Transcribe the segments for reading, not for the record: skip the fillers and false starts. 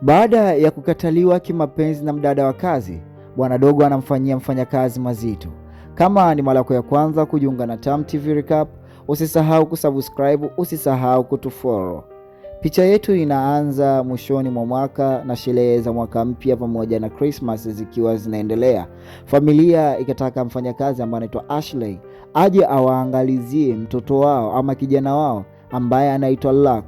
Baada ya kukataliwa kimapenzi na mdada wa kazi, bwana dogo anamfanyia mfanyakazi mazito. Kama ni mara yako ya kwanza kujiunga na Tam TV Recap, usisahau kusubscribe, usisahau kutufollow. Picha yetu inaanza mwishoni mwa mwaka na sherehe za mwaka mpya pamoja na Christmas zikiwa zinaendelea. Familia ikataka mfanyakazi ambaye anaitwa Ashley aje awaangalizie mtoto wao ama kijana wao ambaye anaitwa Luck.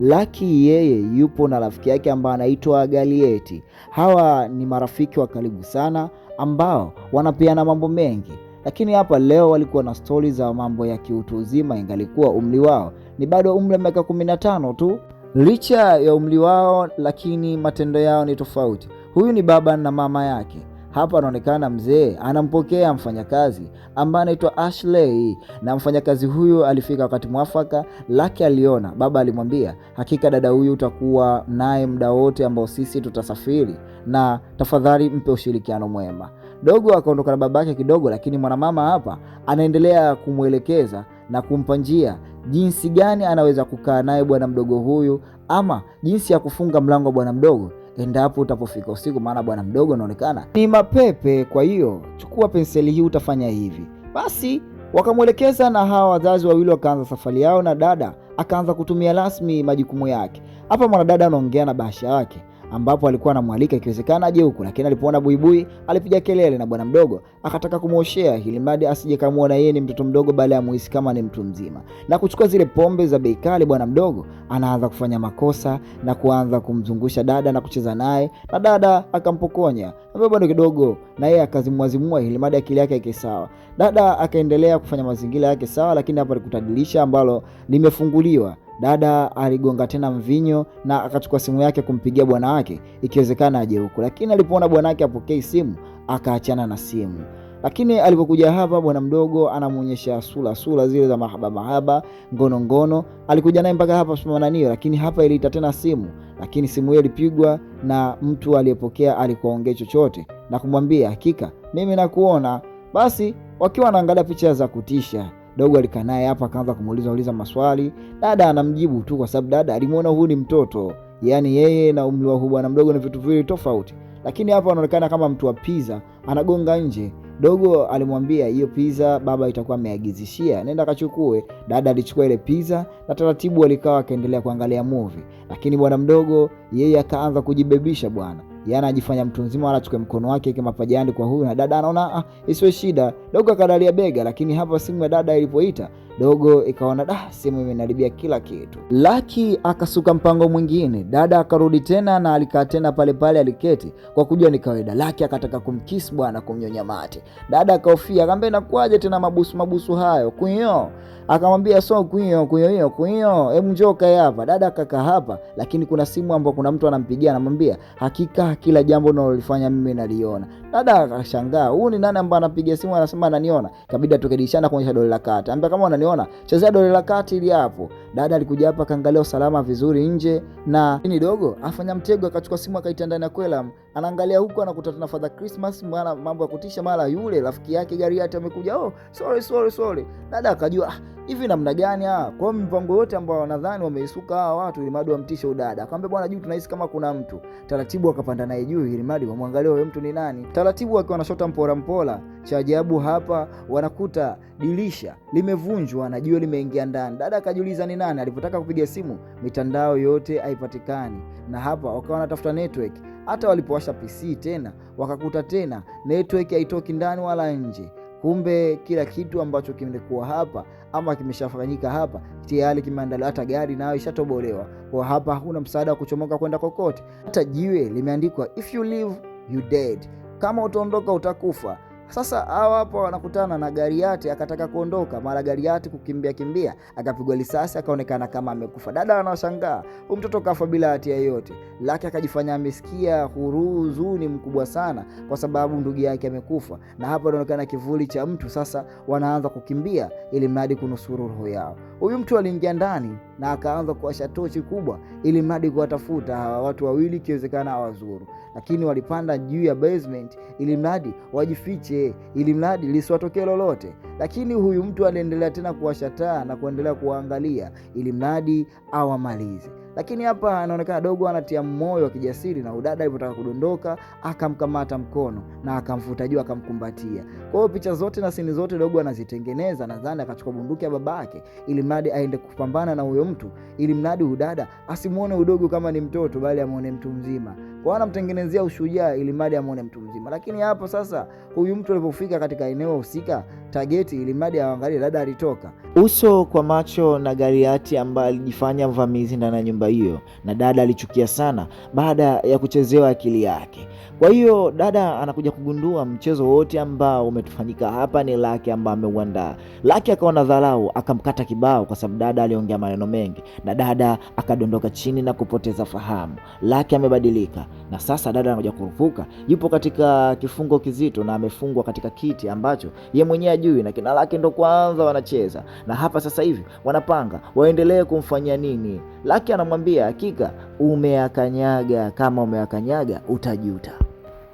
Lucky yeye yupo na rafiki yake ambaye anaitwa Galieti. Hawa ni marafiki wa karibu sana ambao wanapeana mambo mengi, lakini hapa leo walikuwa na stori za mambo ya kiutu uzima, ingalikuwa umri wao ni bado umri wa miaka 15 tu. Licha ya umri wao, lakini matendo yao ni tofauti. Huyu ni baba na mama yake. Hapa anaonekana mzee anampokea mfanyakazi ambaye anaitwa Ashley, na mfanyakazi huyu alifika wakati mwafaka. Lake aliona baba alimwambia, hakika dada huyu utakuwa naye muda wote ambao sisi tutasafiri, na tafadhali mpe ushirikiano mwema. Dogo akaondoka na babake kidogo, lakini mwanamama hapa anaendelea kumwelekeza na kumpa njia jinsi gani anaweza kukaa naye bwana mdogo huyu, ama jinsi ya kufunga mlango wa bwana mdogo endapo utapofika usiku, maana bwana mdogo anaonekana ni mapepe. Kwa hiyo chukua penseli hii, utafanya hivi. Basi wakamwelekeza, na hawa wazazi wawili wakaanza safari yao, na dada akaanza kutumia rasmi majukumu yake. Hapa mwanadada anaongea na bahasha yake ambapo alikuwa anamwalika ikiwezekana aje huku, lakini alipoona buibui alipiga kelele na bwana mdogo akataka kumwoshea ili mradi asije kamuona yeye ni mtoto mdogo, bali amuhisi kama ni mtu mzima, na kuchukua zile pombe za bei kali. Bwana mdogo anaanza kufanya makosa na kuanza kumzungusha dada na kucheza naye, na dada akampokonya ambaye bado kidogo, na yeye akazimwazimua ili mradi akili yake ike sawa. Dada akaendelea kufanya mazingira yake sawa, lakini hapa alikuta dirisha ambalo limefunguliwa. Dada aligonga tena mvinyo na akachukua simu yake kumpigia bwana wake ikiwezekana aje huku, lakini alipoona bwana wake apokei simu akaachana na simu. Lakini alipokuja hapa, bwana mdogo anamuonyesha sura sura zile za mahaba mahaba, ngono ngono. Alikuja naye mpaka hapa Sumananio, lakini hapa iliita tena simu, lakini simu hiyo ilipigwa na mtu aliyepokea alikuwa ongea chochote na kumwambia hakika mimi nakuona. Basi wakiwa wanaangalia picha za kutisha, dogo alikaa naye hapa akaanza kumuuliza uliza maswali. Dada anamjibu tu, kwa sababu dada alimuona huyu ni mtoto, yaani yeye na umri wa huyu bwana mdogo ni vitu viwili tofauti. Lakini hapa anaonekana kama mtu wa pizza anagonga nje. Dogo alimwambia hiyo pizza baba itakuwa ameagizishia, nenda kachukue. Dada alichukua ile pizza na taratibu alikaa akaendelea kuangalia movie, lakini bwana mdogo yeye akaanza kujibebisha bwana yaani anajifanya mtu mzima, wala achukue mkono wake kama pajani kwa huyu, na dada anaona ah, isiwe shida. Dogo akadalia bega, lakini hapa simu ya dada ilipoita dogo ikaona da, simu imenaribia kila kitu. Laki akasuka mpango mwingine, dada akarudi tena na alikaa tena pale pale aliketi, kwa kujua ni kawaida. Laki akataka kumkiss bwana, kumnyonya mate. Dada akahofia, akamwambia inakuwaje tena mabusu mabusu hayo kunyo? Akamwambia so kunyo kunyo hiyo kunyo, hebu njoo kae hapa. Dada akakaa hapa, lakini kuna simu ambayo kuna mtu anampigia, anamwambia hakika kila jambo unalolifanya mimi naliona. Dada akashangaa, huyu ni nani ambaye anapiga simu anasema ananiona? Kabidi atoke dirishani kuonyesha dole la kati, ambia kama unaniona chezea dole la kati ili hapo. Dada alikuja hapa akaangalia usalama vizuri nje, na ni dogo afanya mtego, akachukua simu akaita ndani ya kwelam, anaangalia huku anakuta tena Father Christmas, mara mambo ya kutisha, mara yule rafiki yake gari yake amekuja, oh sorry sorry sorry. Dada akajua hivi namna gani ah, kwa mipango yote ambao wanadhani wameisuka hawa watu ili mradi wamtishe udada. Akamwambia bwana, juu tunahisi kama kuna mtu. Taratibu akapanda naye juu ili mradi wamwangalie huyo mtu ni nani. Taratibu akiwa anashota mpora mpola, cha ajabu hapa wanakuta dirisha limevunjwa na jiwe limeingia ndani. Dada akajiuliza ni nani. Alipotaka kupiga simu mitandao yote haipatikani, na hapa wakawa wanatafuta network. Hata walipowasha PC tena wakakuta tena network haitoki ndani wala nje. Kumbe kila kitu ambacho kimekuwa hapa ama kimeshafanyika hapa tayari kimeandaliwa, hata gari nayo ishatobolewa. Kwa hapa hakuna msaada wa kuchomoka kwenda kokote. Hata jiwe limeandikwa if you leave you dead, kama utaondoka utakufa. Sasa hawa hapa wanakutana na Gariati, akataka kuondoka, mara Gariati kukimbia kimbia, akapigwa risasi, akaonekana kama amekufa. Dada anashangaa, huyu mtoto kafa bila hatia yoyote. Laki akajifanya amesikia huzuni mkubwa sana, kwa sababu ndugu yake amekufa, na hapa anaonekana kivuli cha mtu. Sasa wanaanza kukimbia ili mradi kunusuru roho yao. Huyu mtu aliingia ndani na akaanza kuwasha tochi kubwa ili mradi kuwatafuta hawa watu wawili, ikiwezekana awazuru, lakini walipanda juu ya basement ili mradi wajifiche, ili mradi lisiwatokee lolote. Lakini huyu mtu aliendelea tena kuwasha taa na kuendelea kuwaangalia ili mradi awamalize. Lakini hapa anaonekana dogo anatia moyo wa kijasiri, na udada alipotaka kudondoka akamkamata mkono na akamvuta juu akamkumbatia. Kwa hiyo picha zote na sini zote dogo anazitengeneza, nadhani akachukua bunduki ya babake ili mradi aende kupambana na huyo mtu, ili mradi udada asimuone udogo kama ni mtoto, bali amuone mtu mzima. Kwa hiyo anamtengenezea ushujaa ili mradi amuone mtu mzima. Lakini hapo sasa huyu mtu alipofika katika eneo husika tageti, ili mradi aangalie dada alitoka uso kwa macho na Gariati ambaye alijifanya mvamizi ndani ya nyumba hiyo, na dada alichukia sana baada ya kuchezewa akili yake. Kwa hiyo dada anakuja kugundua mchezo wote ambao umetufanyika hapa ni Laki ambaye ameuandaa. Laki akaona dharau, akamkata kibao kwa sababu dada aliongea maneno mengi, na dada akadondoka chini na kupoteza fahamu. Laki amebadilika na sasa dada anakuja kurupuka, yupo katika kifungo kizito na amefungwa katika kiti ambacho ye mwenyewe ajui, na kina Laki ndo kwanza wanacheza na hapa sasa hivi wanapanga waendelee kumfanyia nini. Laki anamwambia hakika umeyakanyaga, kama umeyakanyaga utajuta.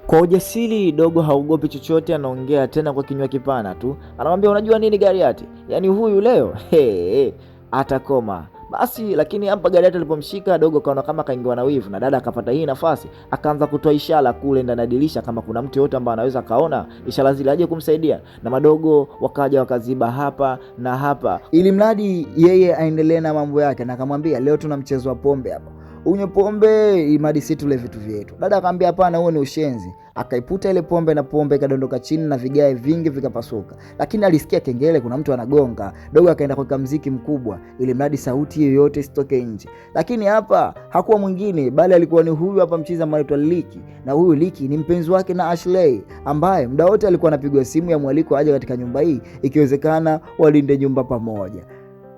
Kwa ujasiri dogo haogopi chochote, anaongea tena kwa kinywa kipana tu, anamwambia unajua nini Gariati, yaani huyu leo hey, atakoma basi. Lakini hapa Gariati alipomshika dogo kaona kama kaingiwa na wivu, na dada akapata hii nafasi, akaanza kutoa ishara kule ndani ya dirisha kama kuna mtu yote ambaye anaweza kaona ishara zile aje kumsaidia, na madogo wakaja wakaziba hapa na hapa, ili mradi yeye aendelee na mambo yake, na akamwambia leo tuna mchezo wa pombe hapa, unywe pombe imadi si tule vitu vyetu. Dada akamwambia hapana, huo ni ushenzi. Akaiputa ile pombe na pombe ikadondoka chini na vigae vingi vikapasuka, lakini alisikia kengele, kuna mtu anagonga. Dogo akaenda kuweka mziki mkubwa ili mradi sauti yoyote isitoke nje, lakini hapa hakuwa mwingine bali alikuwa ni huyu hapa mchizi ambaye anaitwa Liki, na huyu Liki ni mpenzi wake na Ashley ambaye muda wote alikuwa anapigwa simu ya mwaliko aje katika nyumba hii, ikiwezekana walinde nyumba pamoja.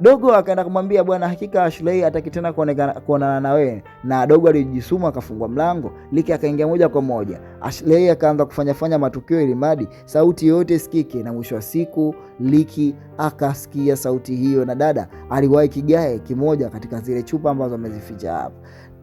Dogo akaenda kumwambia bwana, hakika Ashley hataki tena kuonana na wewe. Na dogo alijisuma akafungua mlango, Liki akaingia moja kwa moja. Ashley akaanza kufanya matukio ili mradi sauti yote isikike, na mwisho wa siku Liki akasikia sauti hiyo, na dada aliwahi kigae kimoja katika zile chupa ambazo amezificha hapa.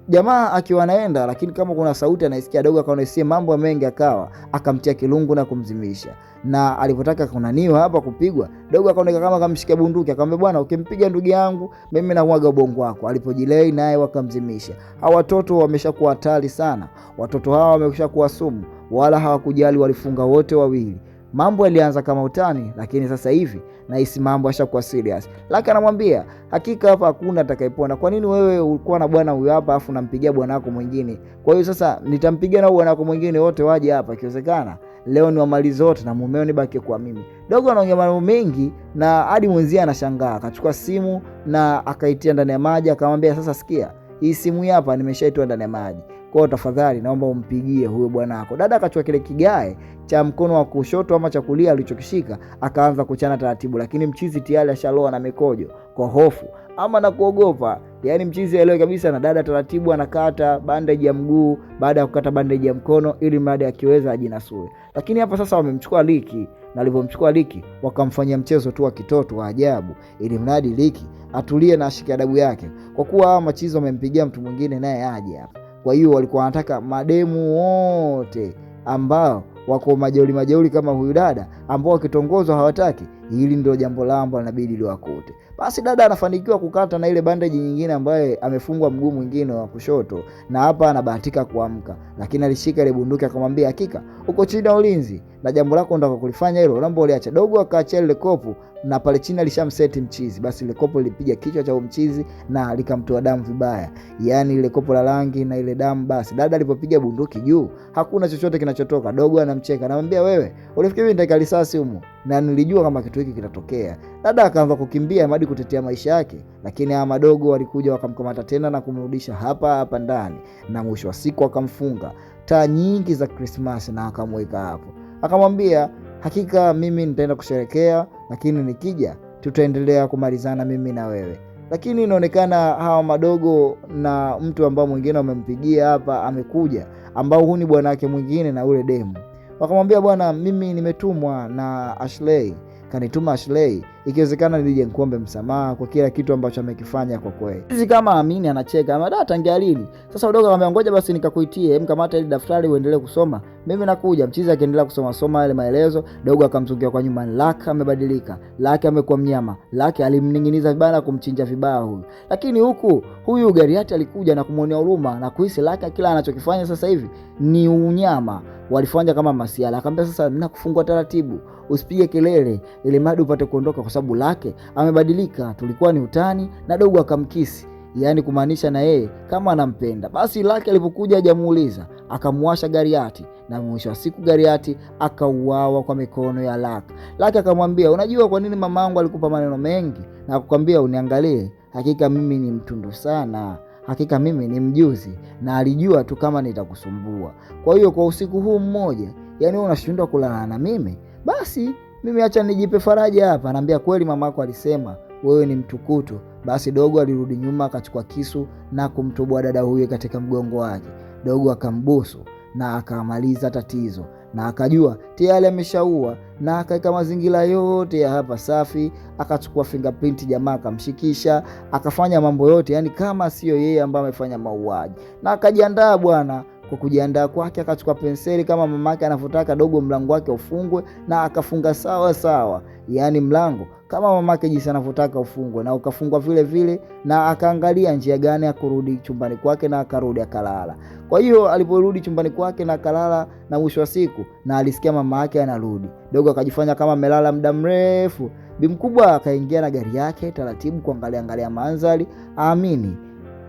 Jamaa akiwa anaenda, lakini kama kuna sauti anaisikia, dogo akaona sie mambo mengi, akawa akamtia kilungu na kumzimisha. Na alipotaka kunaniwa hapa kupigwa, dogo akaoneka kama kamshika bunduki, akamwambia bwana, ukimpiga ndugu yangu mimi namwaga ubongo wako. Alipojilei naye wakamzimisha. Hawa watoto wameshakuwa hatari sana, watoto hawa wameshakuwa sumu, wala hawakujali, walifunga wote wawili. Mambo yalianza kama utani, lakini sasa hivi nahisi mambo yashakuwa serious. Laki anamwambia hakika hapa hakuna atakayepona. Kwa nini wewe ulikuwa na bwana huyu hapa afu unampigia bwana wako mwingine? Kwa hiyo sasa nitampigia na bwana wako mwingine, wote waje hapa, ikiwezekana leo ni wamalize wote na mumeo nibaki kwa mimi. Dogo anaongea mambo mengi na hadi mwenzie anashangaa. Akachukua simu na akaitia ndani ya maji, akamwambia sasa, sikia hii simu hapa nimeshaitoa ndani ya maji, kwa hiyo tafadhali naomba umpigie huyo bwana wako. Dada akachukua kile kigae cha mkono wa kushoto ama cha kulia alichokishika, akaanza kuchana taratibu, lakini mchizi tayari ashaloa na mikojo kwa hofu ama na kuogopa, yaani mchizi aelewe kabisa. Na dada taratibu anakata bandage ya mguu baada ya kukata bandage ya mkono, ili mradi akiweza ajinasue. Lakini hapa sasa wamemchukua Liki, na alipomchukua Liki wakamfanyia mchezo tu wa kitoto wa ajabu, ili mradi Liki atulie na ashike adabu yake, kwa kuwa hawa machizi wamempigia mtu mwingine naye aje hapa. Kwa hiyo walikuwa wanataka mademu wote ambao wako majeuri majeuri kama huyu dada ambao wakitongozwa hawataki, hili ndio jambo lao ambalo inabidi liwakute. Basi dada anafanikiwa kukata na ile bandage nyingine ambaye amefungwa mguu mwingine wa kushoto, na hapa anabahatika kuamka, lakini alishika ile bunduki akamwambia, hakika uko chini ya ulinzi na jambo lako ndako kulifanya hilo, naomba uliache. Dogo akaachia ile kopu, na pale chini alishamseti mchizi. Basi ile kopo lilipiga kichwa cha mchizi na likamtoa damu vibaya, yani ile kopo la rangi na ile damu. Basi dada alipopiga bunduki juu, hakuna chochote kinachotoka. Dogo anamcheka, anamwambia, wewe ulifikiri mimi nitaweka risasi humu? Na nilijua kama kitu hiki kitatokea. Dada akaanza kukimbia hadi kutetea maisha yake, lakini hawa madogo walikuja wakamkamata tena na kumrudisha hapa hapa ndani, na mwisho wa siku akamfunga taa nyingi za Krismasi na akamweka hapo, akamwambia hakika mimi nitaenda kusherekea, lakini nikija tutaendelea kumalizana mimi na wewe. Lakini inaonekana hawa madogo na mtu ambao mwingine wamempigia hapa amekuja, ambao huu ni bwana wake mwingine na ule demu, wakamwambia bwana, mimi nimetumwa na Ashley, kanituma Ashley Ikiwezekana nije nikuombe msamaha kwa kila kitu ambacho amekifanya kwa kweli. Hizi kama Amini anacheka, ama da, tangia lini? Sasa dogo akamwambia ngoja basi nikakuitie, mkamata ile daftari uendelee kusoma. Mimi nakuja. Mchizi akaendelea kusoma soma yale maelezo, dogo akamzungia kwa nyuma. Laka amebadilika, Laka amekuwa mnyama, Laka alimning'iniza vibaya na kumchinja vibaya huyu. Lakini huku huyu Gariati alikuja na kumwonea huruma na kuhisi Laka kila anachokifanya sasa hivi ni unyama. Walifanya kama masiala. Akamwambia sasa, nakufungua taratibu, usipige kelele ili mradi upate kuondoka, kwa sababu Lake amebadilika, tulikuwa ni utani. Na dogo akamkisi, yaani kumaanisha na yeye kama anampenda. Basi Lake alipokuja hajamuuliza, akamwasha Gariati na mwisho wa siku Gariati akauawa kwa mikono ya Lake. Lake akamwambia, unajua kwa nini mamangu alikupa maneno mengi na kukwambia uniangalie? Hakika mimi ni mtundu sana, hakika mimi ni mjuzi, na alijua tu kama nitakusumbua. Kwa hiyo kwa usiku huu mmoja, yani wewe unashindwa kulala na mimi, basi mimi acha nijipe faraja hapa. Anaambia kweli mamako alisema wewe ni mtukutu. Basi dogo alirudi nyuma akachukua kisu na kumtoboa dada huyo katika mgongo wake. Dogo akambusu na akamaliza tatizo, na akajua tayari ameshaua, na akaweka mazingira yote ya hapa safi, akachukua fingerprint jamaa akamshikisha, akafanya mambo yote, yani kama siyo yeye ambaye amefanya mauaji, na akajiandaa bwana. Kwa kujiandaa kwake akachukua penseli kama mamake anavyotaka dogo mlango wake ufungwe, na akafunga sawa sawa, yaani mlango kama mamake jinsi anavyotaka ufungwe, na ukafungwa vile vile, na akaangalia njia gani ya kurudi chumbani kwake, na akarudi akalala. Kwa hiyo aliporudi chumbani kwake na akalala, na mwisho wa siku na alisikia mama yake anarudi. Dogo akajifanya kama amelala muda mrefu. Bi mkubwa akaingia na gari yake taratibu kuangalia angalia mandhari, aamini.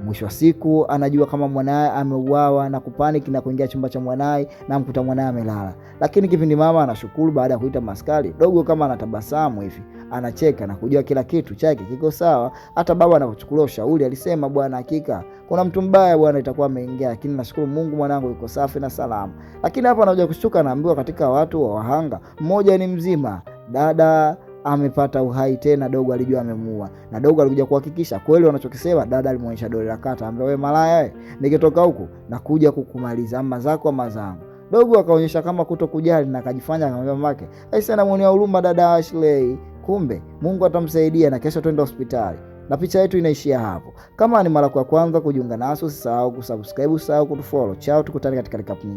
Mwisho wa siku anajua kama mwanaye ameuawa na kupaniki na kuingia chumba cha mwanaye na mkuta mwanaye amelala. Lakini kipindi mama anashukuru baada ya kuita maskari, dogo kama anatabasamu hivi, anacheka na kujua kila kitu chake kiko sawa. Hata baba anapochukulia ushauri alisema, bwana, hakika kuna mtu mbaya bwana itakuwa ameingia, lakini nashukuru Mungu mwanangu yuko safi na salama. Lakini hapa anakuja kushtuka, anaambiwa katika watu wa wahanga mmoja ni mzima, dada amepata uhai tena. Dogo alijua amemuua, na dogo alikuja kuhakikisha kweli wanachokisema. Dada alimuonyesha dole la kata, ambaye wewe malaya wewe, nikitoka huku nakuja kukumaliza ama zako ama zangu. Dogo akaonyesha kama kutokujali na akajifanya akamwambia mamake, aisa, namuonea huruma dada Ashley, kumbe Mungu atamsaidia na kesho twende hospitali. Na picha yetu inaishia hapo. Kama ni mara ya kwanza kujiunga nasi, usisahau kusubscribe, usisahau kutufollow. Chao, tukutane katika recap nyingine.